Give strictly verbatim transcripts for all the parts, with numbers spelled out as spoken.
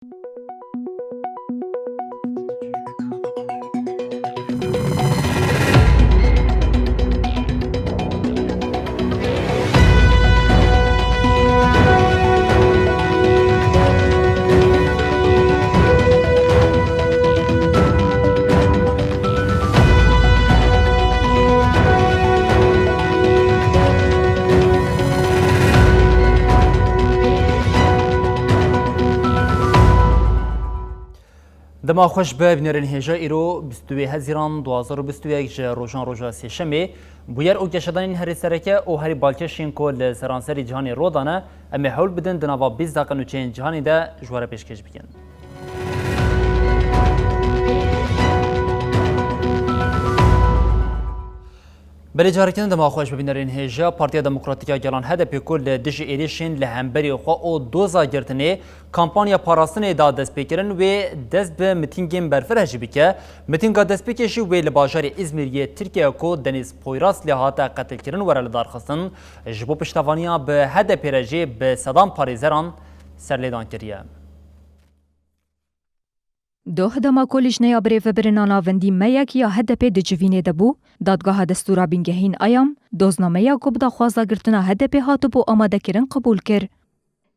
Dema xweş be bînerên hêja, îro bîst û yek Hezîran du hazar û bîst û yek ji rojan roja Sêşemê. Bûyer û geşedanên herî sereke û herî balkêş ên ku li seranserî cîhanê rû dane, em ê hewl bidin di nava bîst deqe nûçeyên cîhanê de ji we re pêşkêş bikin. Belê, careke din dema xweş be bînerên hêja. Partiya Demokratîk ya Gelan, H D P, ku li dijî êrişên li hemberî xwe û doza girtinê kampanya parastinê da destpêkirin, wê dest bi mitîngên berfireh jî bike. Mitînga destpêkê jî wê li bajarê Îzmîr yê Tirkiyeyê ku Denîz Poyraz lê hate qetilkirin were lidarxistin. Ji bo piştevaniya bi H D P re jî bi sedan parêzeran serlêdan kiriye. Doh dema ku Lijneya Birêvebirina Navendî, meyek, ya H D P di civînê de bû, Dadgeha Destûra Bingehîn, ayam, doznameya ku bi daxwaza girtina H D P hatibû amadekirin qebûl kir.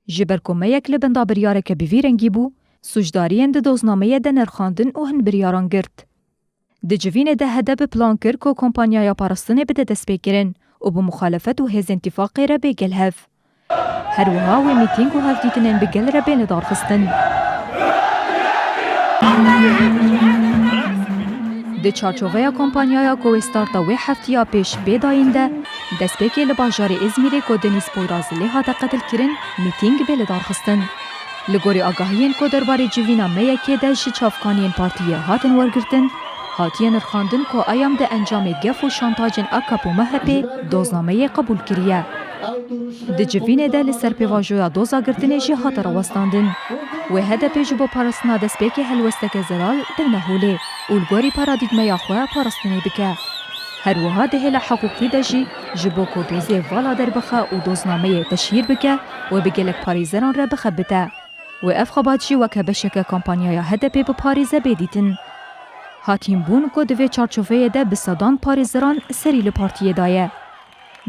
Ji ber ku meyek li benda biryareke bi vî rengî bû, sûcdariyên di doznameyê de nirxandin û hin biryaran girt. Di civînê de H D P plan kir ku kompanyaya parastinê bide destpêkirin û bi muxalefet û hêzên tîfaqê re bê gel hev. Her wiha wê mîtîng û hevdîtinên bi gel re bên lidarxistin. Di çarçoveya kompanyaya ku wê starta wê heftiya pêş bê dayîn de, destpêkê li bajarê Îzmîrê ku Denîz Poyraz lê hate qetilkirin, mîtîng bê lidarxistin. Li gorî agahiyên ku derbarê civîna meyekê de ji çavkaniyên partiyê hatin wergirtin, hatiye nirxandin ku ayam di encamê gef û şantacên A K P û M H P doznameyê qebûl kiriye. Di civînê de li ser pêvajoya doza girtinê jî hate rawestandin. Wê H D P ji bo parastina destpêkê helwesteke zelal dewne holê û li gorî paradîgmeya xwe parastinê bike. Her wiha di hêla hiqûqî de jî ji bo ku dozê vala derbixe û doznameyê teşhîr bike, wê bi gelek parêzeran re bixebite. Wê ev xebat jî weke beşeke kampanyaya H D P bi parêze bê dîtin. Hatîn bûn ku di vê çarçoveyê de bi sedan parêzeran serî li partiyê daye.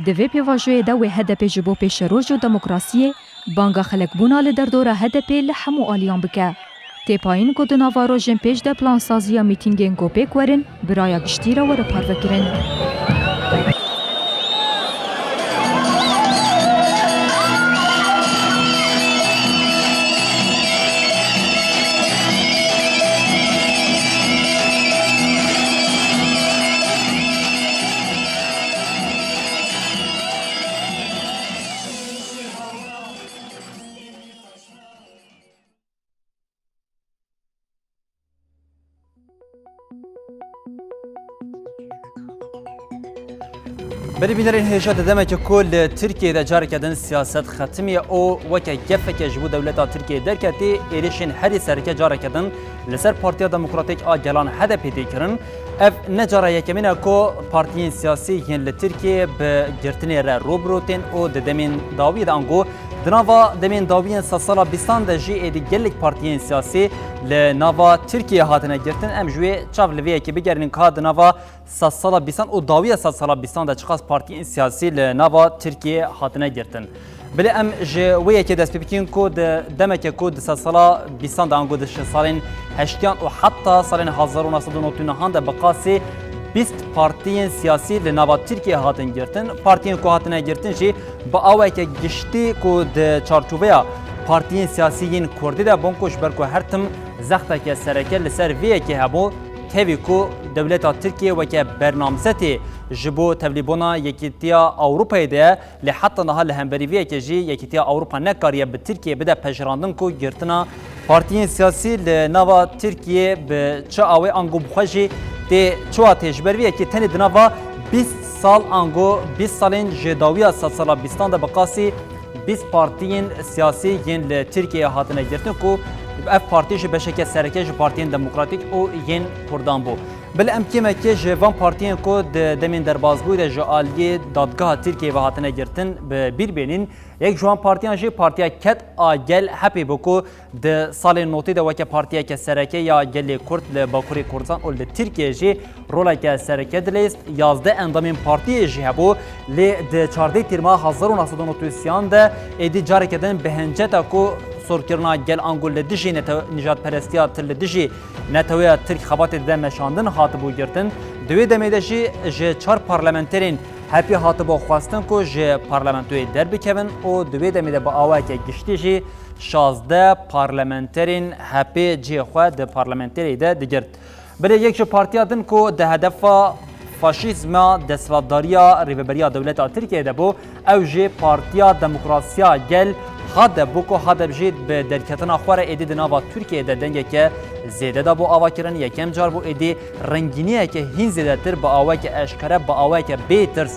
Di vê pêvajoyê de wê H D P ji bo pêşeroj û demokrasiyê banga xelekbûna li derdora H D P li hemû aliyan bike. Tê payîn ku di nava rojên pêş de plansaziya mîtîngên ku pêk werin bi raya giştî re were parvekirin. Belê bînerên hêja, di demeke ku li Tirkiyeyê de careke din siyaset xetimiye û weke gefeke ji bo dewleta Tirkiyeyê derketî, êrişên herî sereke careke din li ser Partiya Demokratîk a Gelan, H D P, tê kirin. Ev ne cara yekemîn e ku partiyên siyasî yên li Tirkiyeyê bi girtinê re rû bi rû tên û di demên dawiyê de ango di nava demên dawiyên sedsala bîstan de jî êdî gelek partiyên siyasî li nava Tirkiyeyê hatine girtin. Em ji wê çav li vê yekê bigerînin ka di nava sedsala bîstan û dawiya sedsala bîstan de çiqas partiyên siyasî li nava Tirkiyeyê hatine girtin. Belê em ji wê yekê dest pê bikin ku di demeke ku di sedsala bîstan de ango di ji salên heştiyan û heta salên hezar û neh sed û newid û nehan de bi qasî bîst partiyên siyasî li nava Tirkiyeyê hatin girtin. Partiyên ku hatine girtin jî bi aweke giştî ku di çarçoveya partiyên siyasî yên Kurdî de bûn ku ji ber ku her tim zexteke sereke li ser vê yekê hebû, tevî ku dewleta Tirkiyê weke bernamzetê ji bo tevlîbûna Yekîtiya Ewropayê de ye, lê heta niha li hemberî vê yekê jî Yekîtiya Ewropa nekariye bi Tirkiyeyê bide pejirandin ku girtina partiyên siyasî li nava Tirkiyeyê bi çi awê ango bi xwe jî tê çi wa tê. Ji ber vê yekê tenê di nava bîst sal ango bîst salên ji dawiya sedsala bîstan de bi qasî bîst partiyên siyasî yên li Tirkiyeyê hatine girtin ku ev partî jî beşeke sereke ji partiyên demokratîk û yên Kurdan bû. Belê em kêmekê ji van partiyên ku di demên derbasbûyî de ji aliyê dadgeha Tirkiyeyê ve hatine girtin bi bîr bênîn. Yek ji wan partiyan jî Partiya Ked a Gel H P bû ku di salên notî de weke partiyeke sereke ya gelê Kurd li Bakurê Kurdistan û li Tirkiyeyê jî roleke sereke dileyst. Yazdeh endamên partiyê jî hebû, lê di çardeh Tîrmeha hezar û neh sed û nod û sêyan de êdî careke din bi hinceta ku sorkirina gel ango li dijî netew-, nîjadperestiya Tirk, li dijî neteweya Tirk xebatê dide meşandin, hatibû girtin. Di wê demê de jî ji çar parlamenterên H P hatibû xwestin ku ji parlamentoyê derbikevin û di wê demê de bi awayeke giştî jî şazdeh parlamenterên H P cihê xwe di parlamenterê de digirt. Belê yek ji partiya din ku di hedefa faşîzma desthilatdariya rêveberiya dewleta Tirkiyeyê de bû, ew jî Partiya Demokrasiya Gel, HADEP, bû ku HADEP jî bi derketina xwe re êdî di nava Tirkiyeyê de dengeke zêde de bû avakirin. Yekem car bû êdî rengîniyeke hîn zêdetir bi awayeke eşkere, bi awayeke bê tirs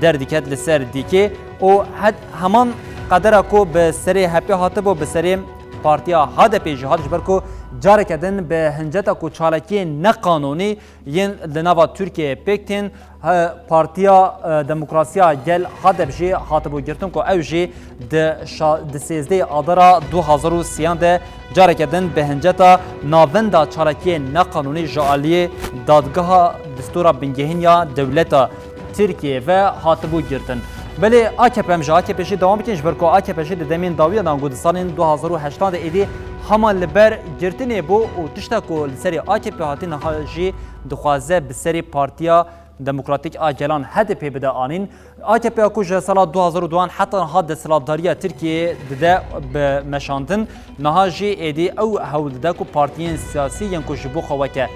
derdiket li ser dîkê û het-, heman qedera ku bi serê H P hatibû, bi serê partiya HADEPê jî hat, ji ber ku careke din bi hinceta ku çalakiyên neqanûnî yên li nava Tirkiyeyê pêk tên, he, Partiya, e, Demokrasiya Gel, HADEP, jî hatibû girtin ku ew jî di şa-, di sêzdehê Adara du hazar û sêyan de careke din bi hinceta Navenda Çalakiyên Neqanûnî ji aliyê Dadgeha Destûra Bingehîn ya Dewleta Tirkiyeyê ve hatibû girtin. Belê A K P, em ji A K P jî dewam bikin, ji ber ku A K P jî di demên dawiya de ango di salên du hazar û heştan de êdî hema li ber girtinê bû û tişta ku li serê A K P hatî niha jî dixwaze bi serê Partiya Demokratîk a Gelan, HDP, bide anîn. A K P ya ku ji sala du hazar û duan heta niha desthilatdariya Tirkiyeyê dide bi meşandin, niha jî êdî ew hewl dide ku partiyên siyasî yên ku ji bo xwe weke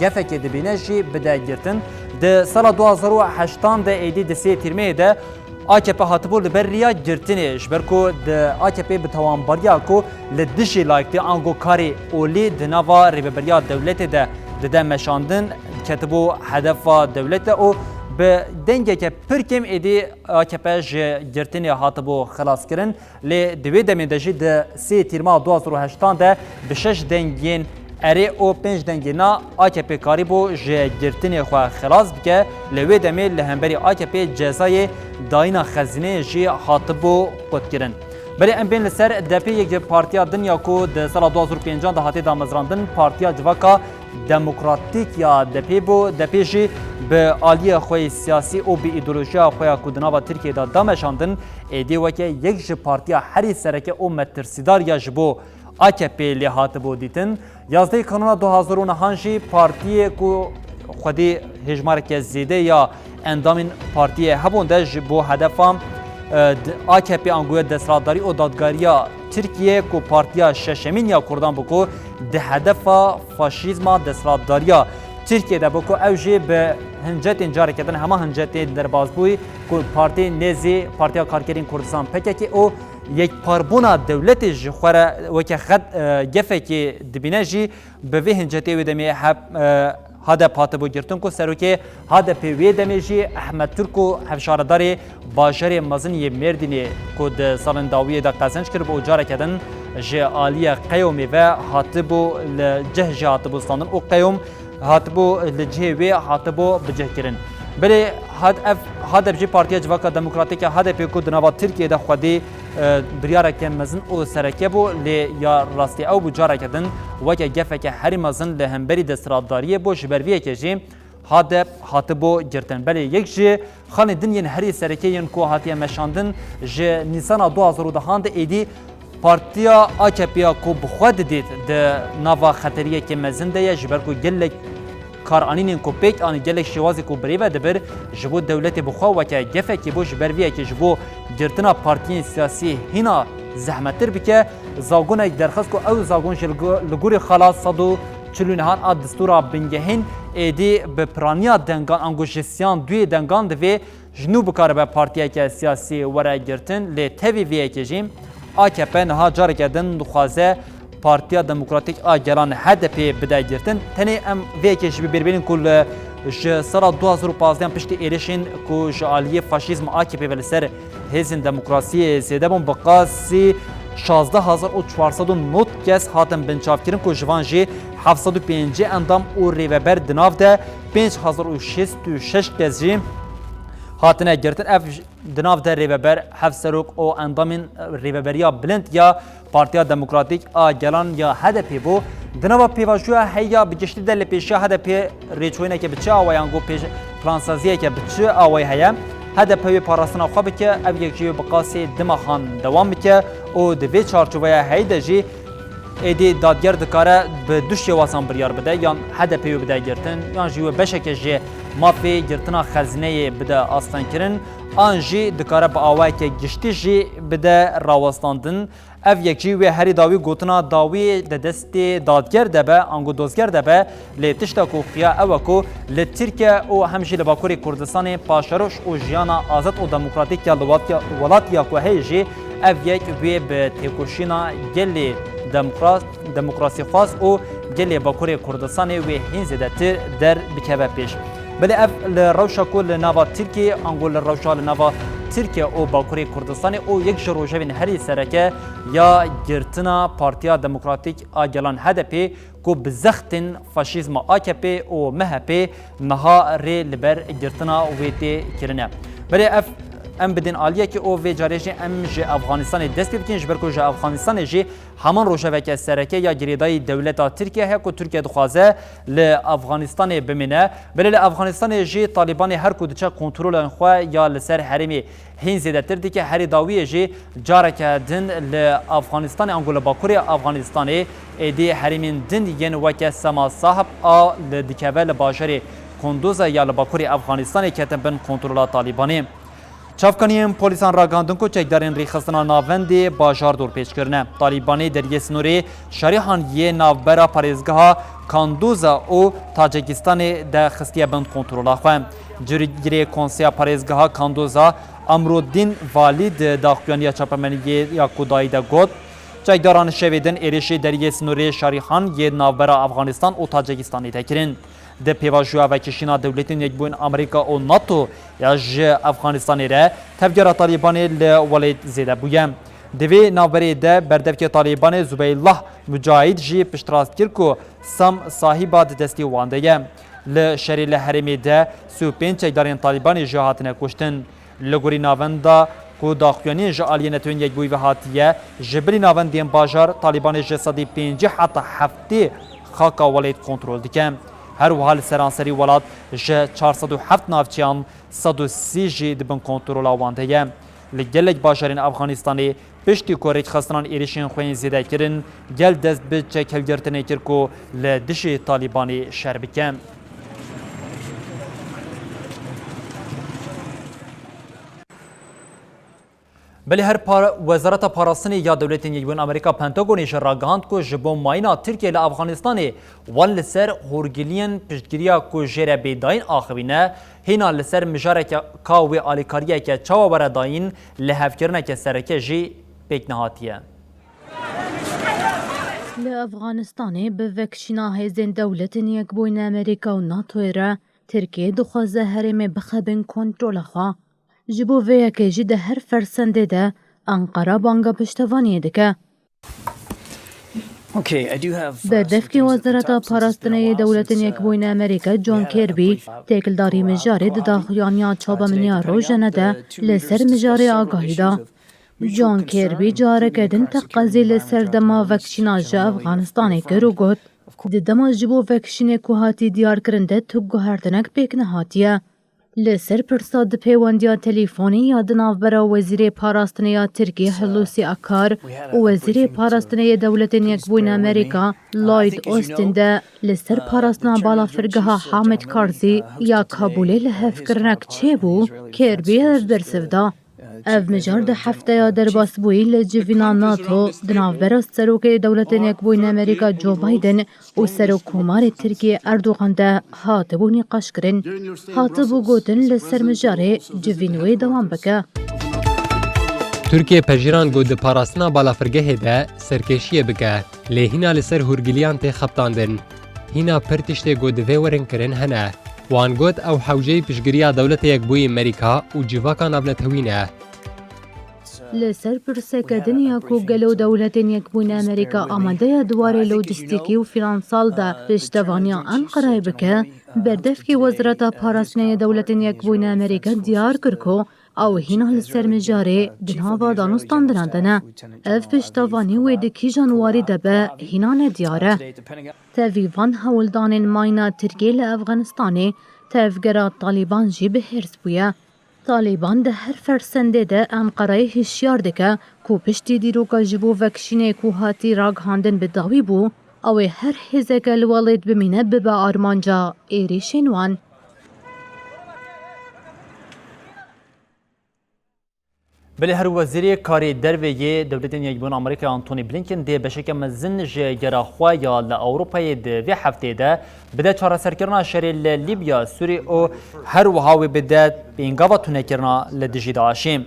gefekê dibîne jî bide girtin. Di sala du hazar û heştan de êdî di sê Tîrmeyê de A K P hatibû li ber riya girtinê, ji ber ku di A K P bi tawanbariya ku li dijî layiktiya ango karê olî di nava rêveberiya dewletê de dide meşandin, ketibû hedefa dewletê û bi dengeke pir kêm êdî A K P ji girtinê hatibû xilaskirin. Lê di wê demê de jî di sê Tîrmeha du hazar û heştan de bi şeş dengên erê û pênc dengên na A K P karîbû ji girtinê xwe xilas bike. Li wê demê li hemberî A K P cezayê dayîna xezîneyê jî hatibû qutkirin. Belê em bên li ser DP, yek ji partiya din ya ku di sala du hazar û pêncan de hatiye damezrandin, Partiya Civaka Demokratîk ya DP bû. DP jî bi aliyê xwe yê siyasî û bi îdeolojiya xwe ya ku di nava Tirkiyeyê de dameşandin, êdî weke yek ji partiya herî sereke û metirsîdar ya ji bo A K P lê hatibû dîtin. Yazdehê Kanûna du hazar û nehan jî partiyê ku xwedî hêjmareke zêde ya endamên partiyê hebûn de ji bo hedefa, e, d-, A K P angoya desthilatdarî û dadgariya Tirkiye ku partiya şeşemîn ya Kurdan bû ku di hedefa faşîzma desthilatdariya Tirkiye de bû ku ew jî bi hincetên careke din hema hincetên derbazbûyî ku partiyên nêzî Partiya Karkerên Kurdistan, P K K, û yekparbûna dewletê ji xwe re weke xet, e, gefekê dibîne jî bi vê hincetê wê demê hep, e, HDP hatibû girtin ku serokê HDP wê demê jî Ehmed Turk û hevşaredarê bajarê mezin yê Mêrdînê ku di salên dawiyê de qezenc kiribû û careke din ji aliyê qeyûmê ve hatibû li cih jî hatibû standin û qeyûm hatibû li cihê wê hatibû bicihkirin. Belê had-, ev HDP jî Partiya Civaka Demokratîk ya HDP ku di nava Tirkiyeyê de xwedî, e, biryareke mezin û sereke bû, lê ya rastî ew bû careke din weke gefeke herî mezin li hemberî desthilatdariyê bû. Ji ber vê yekê jî HDP hatibû girtin. Belê yek ji xalên din yên herî sereke yên ku hatiye meşandin ji Nîsana du hazar û dehan de êdî Partiya A K P ya ku bi xwe didît di nava xeteriyekê mezin de ye, ji ber ku gelek karanînên ku pêk anî, gelek şêwazê ku birêve dibir, ji bo dewletê bi xwe weke gefekê bû, ji ber vê yekê ji bo girtina partiyên siyasî hîna zehmettir bike, zagonek derxist ku ew zagon jî li go-, li gorî xala sed û çil û nehan a destûra bingehîn êdî bi piraniya dengan ango ji sêyan duyê dengan divê ji nû bikaribe partiyeke siyasî were girtin, lê tevî vê yekê jî A K P niha careke din dixwaze Partiya Demokratîk a Gelan, H D P, bide girtin. Tenê em vê yekê jî bi bîr bênin ku li, ji sala du hazar û pazdeh piştî êrişên ku ji aliyê faşîzm A K P ve li ser hêzên demokrasiyê zêde bûn, bi qasî şazdeh hezar û çar sed û nod kes hatin binçavkirin ku ji van jî heft sed û pêncî endam û rêveber di nav de, pênc hezar û şêst û şeş kes jî Hatine girtin. Ev j-, di nav de rêveber, hevserok û endamên Rêveberiya Bilind ya Partiya Demokratîk a Gelan ya H D P bû. Di nava pêvajoya heya bi giştî de li pêşiya H D P rêçoyîneke bi çi awayê ango pêş-, plansaziyeke bi çi awayê heye? H D P wê parastina xwe bike, ev yek jî wê bi qasê di mexan dewam bike û di vê çarçoveya heyî de jî êdî dadger dikare bi du şêwazan biryar bide, yan H D P wê bide girtin, yan jî wê beşeke ji mafê girtina xezineyê bide astengkirin, an jî dikare bi awayeke giştî jî bide rawestandin. Ev yek jî wê herî dawî gotina dawî di destê dadger de be, ango dozger de be, lê tişta ku xuya ew e ku li Tirkiye û hem jî li Bakurê Kurdistanê paşeroş û jiyana azad û demokratîk ya li wat-, welat ya ku heye jî ev yek wê bi têkoşîna gelê demokrat-, demokrasîxwaz û gelê Bakurê Kurdistanê wê hîn zêdetir derbikeve pêş. Belê ev li rewşa ku li nava Tirkiyê, ango li rewşa li nava Tirkiye û Bakurê Kurdistanê û yek ji rojevên herî sereke ya girtina Partiya Demokratîk a Gelan H D P ku bi zextên faşîzma A K P û M H P niha rê li ber girtina wê tê kirine. Belê ev em bidin aliyekê û vê carê jî em ji Efxanistanê dest pê bikin, ji ber ku ji Efxanistanê jî heman rojeveke sereke ya girêdayî dewleta Tirkiye heye ku Tirkiye dixwaze li Efxanistanê bimîne. Belê li Efxanistanê jî Talîbanê her ku diçe kontrolên xwe ya li ser herêmê hîn zêdetir dike. Herî dawiyê jî careke din li Afganistanê, ango li bakurê Afganistanê, êdî herêmên din yên weke Sema Sahib a li dikeve li bajarê Kunduza ya li bakurê Afganistanê ketin bin kontrola Talîbanê. Çavkaniyên polîsan ragihandin ku çekdarên rêxistina navendê bajar dorpêç kirine. Talîbanê deriyê sînorê Şerîhan yê navbera parêzgeha Kanduza û Tacikistanê de xistiye bin kontrola xwe. Cîrgirê Konseya Parêzgeha Kanduza Amrudîn Valî di daxuyaniya çapemeniyê ya ku dayî de got, çekdaran şevê din êrişî deriyê sînorê Şarîhan yê navbera Afganistan û Tacikistanê de kirin. Di pêvajoya vekişîna Dewletên Yekbûyîn Amerîka û NATO ya ji Afganistanê re tevgera Talîbanê li welêt zêde bûye. Di vê navberê de berdevkê Talîbanê Zubeylah Mucahîd jî piştrast kir ku Sam Sahiba di destê wan de ye. Li şerê li herêmê de sî û pênc çekdarên Talîbanê jî hatine kuştin. Li gorî navenda ku daxuyaniyên ji aliyê Netewên Yekbûyî ve hatiye, ji bilî navendên bajar Talîbanê ji sedî pêncî heta heftê xaka welêt kontrol dike. Her wiha li seranserî welat ji çar sed û heft navçeyan sed û sî jî di bin kontrola wan de ye. Li gelek bajarên Afganistanê piştî ku rêkxistinên êrişên xwe yên zêde kirin, gel dest bi çekhilgirtinê kir ku li dijî Talîbanê şer bike. Belê her par-, Wezareta Parastinê ya Dewletên Yekbûyî Amerîka, Pentagonê jî ragihand ku ji bo mayîna Tirkiye li Afganistanê wan li ser hûrgiliyên piştgiriya ku jê re bê dayîn axivîne, hîna li ser mijareke ka wê alîkariyeke çawa were dayîn, lihevkirineke sereke jî pêk nehatiye. Li Afganistanê bi vekişîna hêzên Dewletên Yekbûyî Amerîka û NATOyê re Tirkiye dixwaze herêmê bixe bin kontrola xwe. Ji bo vê yekê jî di her fersendê de Enqera banga piştevaniyê dike. Berdevkê Wezareta Parastinê yê Dewletên Yekbûyî Amerîka John Kirby têkildarî mijarê di daxuyaniya çapemeniya rojane de li ser mijarê agahî da. John Kirby careke din teqezî li ser dema vekişîna ji Afganistanê kir û got, di dema ji bo vekişînê ku hatî diyarkirin de tu guhertinek pêk nehatiye. Li ser pirsa di pêwendiya telîfonî ya di navbera Wezîrê Parastinê ya Tirkî Hulusi Akar û Wezîrê Parastinê yê Dewletên Yekbûyî Amerîka Lloyd Austin de li ser parastina balafirgeha Hamid Karzî ya Kabûlê lihevkirinek çêbû, Kirby ev bersiv da. Ev mijar di hefteya derbasbûyî li civîna NATO di navbera Serokê Dewletên Yekbûyî Amerîka Joe Biden û Serokkomarê Tirkiyê Erdogan de hatibû nîqaşkirin. Hatibû gotin li ser mijarê civîn wê dewam bike. Tirkiye pejirand ku di parastina balafirgehê de serkêşiyê bike, lê hîna li ser hûrgiliyan tê xebitandin. Hîna pir tiştê ku divê werin kirin hene. Wan got ew hewceyî piştgiriya Dewletê Yekbûyî Amerîka û civaka navnetewî ne. Li ser pirseke din ya ku gelo Dewletên Yekbûyî Amerîka amade ye di warê lojîstîkî û fînansal de piştevaniya Enqerayê bike, berdevkê Wezareta Parastinê yê Dewletên Yekbûyî Amerîka diyar kir ku ew hîna li ser mijarê di nava danûstandinan de ne. Ev piştevanî wê di kîjan warî de be, hîna nediyar e. Tevî van hewldanên mayîna Tirkiyê li Efxanistanê tevgera Talîban jî bi hêrs bûye. Talîban di her fersendê de Enqerayê hişyar dike ku piştî dîroka ji bo vekişînê ku hatî ragihandin bi dawî bû, ew ê her hêzeke li welêt bimîne bibe armanca êrîşên wan. Belê her Wezîrê Karê Derve yê Dewletên Yekbûn Amerîkayê Antony Blinken dê beşeke mezin ji gera xwe ya li Ewropayê di vê hefteyê de bide çareserkirina şerê li Lîbya, Sûrî û her wiha wê bide pêngava tunekirina li dijî DAIŞê.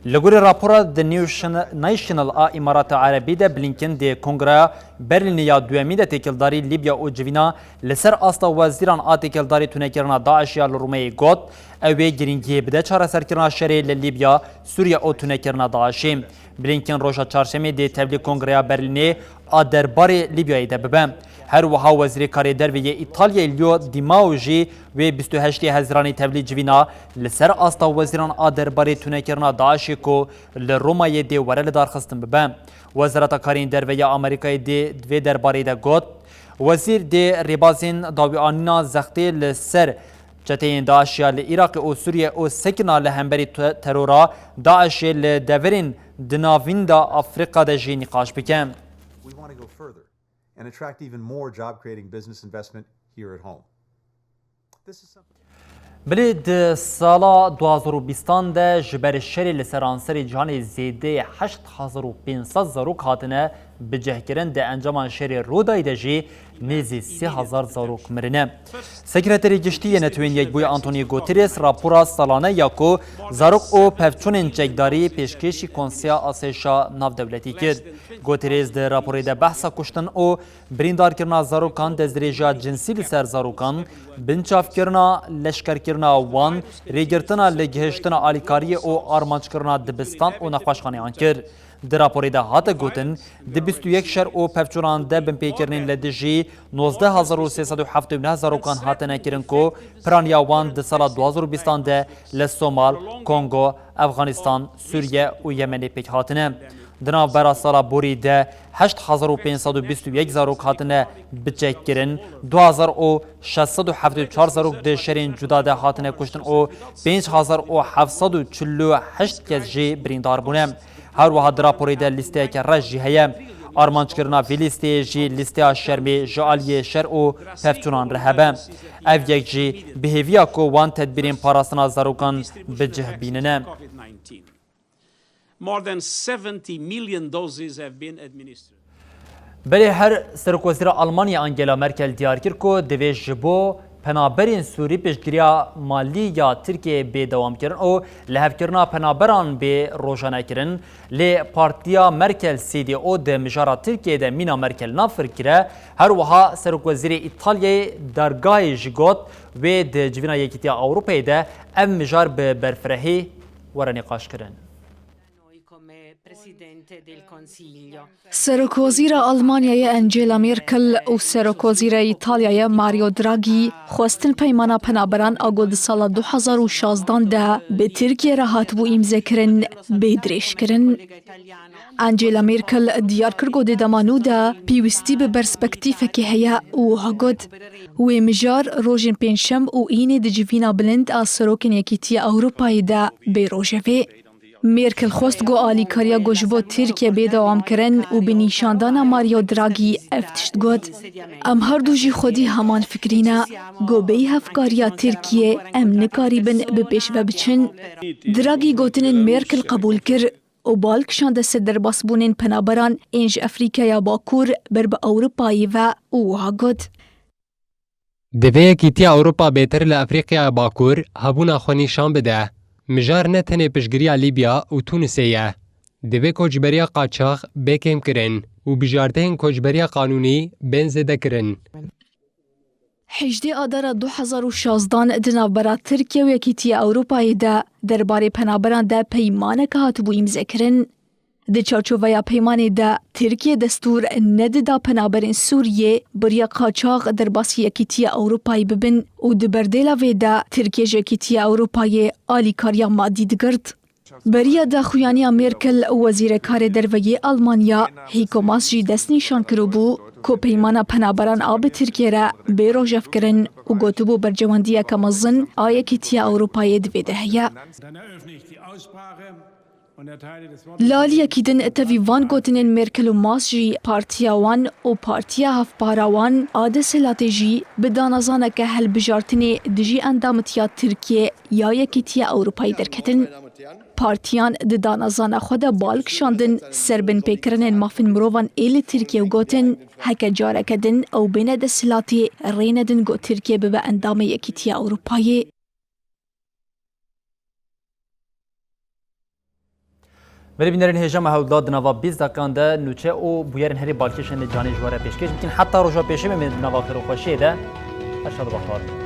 Li gorî rapora The New Shana-, National a Îmarata Erebî de Blinken dê Kongreya Berlînê ya duyemîn de têkildarî Lîbya û civîna li ser asta wezîran a têkildarî tunekirina DAIŞê ya li Romeyê got, ew ê girîngiyê bide çareserkirina şerê li Lîbya, Sûriye û tunekirina DAIŞê. Blinken roja çarşemê dê tevlî Kongreya Berlînê a derbarê Lîbyayê de bibe. Her wiha Wezîrê Karê Derve yê Îtalyayê Leo Di Maio jî wê bîst û heştê Hezîranê tevlî civîna li ser asta wezîran a derbarê tunekirina DAIŞê ku li Romayê dê were lidarxistin bibe. Wezareta Karên Derve ya Amerîkayê dê di vê derbarê de got, Wezîr dê rêbazên dawîanîna zextê li ser çeteyên DAIŞ ya li Iraqê û Sûriye û sekina li hemberî te-, terora DAIŞê li deverên di navîn de Afrîka de jî nîqaş bike. We want to go further and attract even more job-creating business investment here at home. This is something Bilê di sala du hazar û bîstan de ji ber şerê li seranserê cîhanê zêdeyê heşt hezar û pênc sed zarok hatine bicihkirin, di encama şerê Rûdayê de jî nêzî sê hezar zarok mirine. Sekreterê Giştî yê Netewên Yekbûyî Antonio Guterres rapora salane ya ku zarok û pevçûnên çekdarî pêşkêşî Konseya Asayişa Navdewletî kir. Guterres di raporê de behsa kuştin û birîndarkirina zarokan, destdirêjiya cinsî li ser zarokan, binçavkirina leşkerkirina wan, rêgirtina li gihiştina alîkariyê û armanckirina dibistan û nexweşxaneyan kir. Di raporê de hate gotin, di bîst û yek şer û pevçûnan de binpêkirinên li dijî nozdeh hezar û sê sed û heftê û neh zarokan hatine kirin ku piraniya wan di sala du hazar û bîstan de li Somal, Kongo, Efxanistan, Sûriye û Yemenê pêk hatine. Di navbera sala borî de heşt hezar û pênc sed û bîst û yek zarok hatine biçekkirin, du hezar û şeş sed û heftê û çar zarok di şerên cuda de hatine kuştin û pênc hezar û heft sed û çil û heşt kes jî birîndar bûne. Her wiha di raporê de lîsteyeke reş jî heye. Armanckirina vê lîsteyê jî lîsteya şermê ji aliyê şer û pevçûnan re hebe. Ev yek jî bi hêviya ku wan tedbîrên parastina zarokan bi cih bînine. More than seventy million doses have been administered. Belê her Serokwezîra Almanya Angela Merkel diyar kir ku divê ji bo penaberên Sûrî piştgiriya malî ya Tirkiyeyê bê dewamkirin û lihevkirina penaberan bê rojanekirin. Lê partiya Merkel C D U di mijara Tirkiyeyê de mîna Merkel nafirkire. Her wiha Serokwezîrê Îtalyayê Dargayê jî got, wê di civîna Yekîtiya Ewropayê de ev mijar bi berfirehî were nîqaşkirin. Serokwezîra Almanyayê Angela Merkel û Serokwezîra Îtalyayê Mario Draghi xwestin peymana penaberan a ku di sala du hezar û şazdan de bi Tirkiye re hatibû îmzekirin, bê dirêjkirin. Angela Merkel diyar kir ku di dema nû de pêwîstî bi perspektîfekê heye û wiha got, wê mijar rojên pêncşem û înê di civîna bilind a serokên Yekîtiya Ewropayê de bê rojevê. Merkel xwest ku alîkariya ku ji bo Tirkiye bê dewamkirin û bi nîşandana Mario Draghi ev tişt got, em her du jî xwedî heman fikrî ne ku bêyî hevkariya Tirkiye em nikarîbin bi pêş ve biçin. Draghi gotinên Merkel qebûl kir û bal kişande ser derbasbûnên penaberan ên ji Efrîkaya Bakur ber bi Ewropayê ve û wiha got, Divê Yekîtiya Ewropa bêtir li Efrîkaya Bakur hebûna xwe nîşan bide. Mijar ne tenê piştgiriya Lîbya û Tûnisê ye. Divê koçberiya qaçax bê kêmkirin û bijarteyên koçberiya qanûnî bên zêdekirin. Hejdê Adara du hezar û şazdan di navbera Tirkiye û Yekîtiya Ewropayê de derbarê penaberan de peymaneke hatibû îmzekirin. Di çarçoveya peymanê de Tirkiye destûr nedida penaberên Sûriyê bi riya qaçax derbasî Yekîtiya Ewropayê bibin û di berdêla vê de Tirkiye ji Yekîtiya Ewropayê alîkariya madî digirt. Beriya daxuyaniya Merkel û Wezîrekarê Derve yê Almanya Heiko Maas jî destnîşan kiribû ku peymana penaberan a bi Tirkiye re bê rojevkirin û gotibû berjewendiyeke mezin a Yekîtiya Ewropayê di vê de heye. Li aliyekî din tevî van gotinên Merkel û Maas jî partiya wan û partiya hevpara wan a desthilatê jî bi danezaneke hilbijartinê dijî endamitiya Tirkiye ya Yekîtiya Ewropayê derketin. Partiyan di danezana xwe de bal kişandin ser binpêkirinên mafên mirovan ê li Tirkiye û gotin, heke careke din ew bêne desthilatê rê nedin ku Tirkiye bibe endamê Yekîtiya Ewropayê. Belê bînerên hêja me hewlda di nava bîst deqeyan de nûçe û bûyerên herî balkêş em ê canê ji we re pêşkêş bikin. Heta roja pêşemê em ê di nava xêr û xweşiyê de. Her şad û bextewar bin.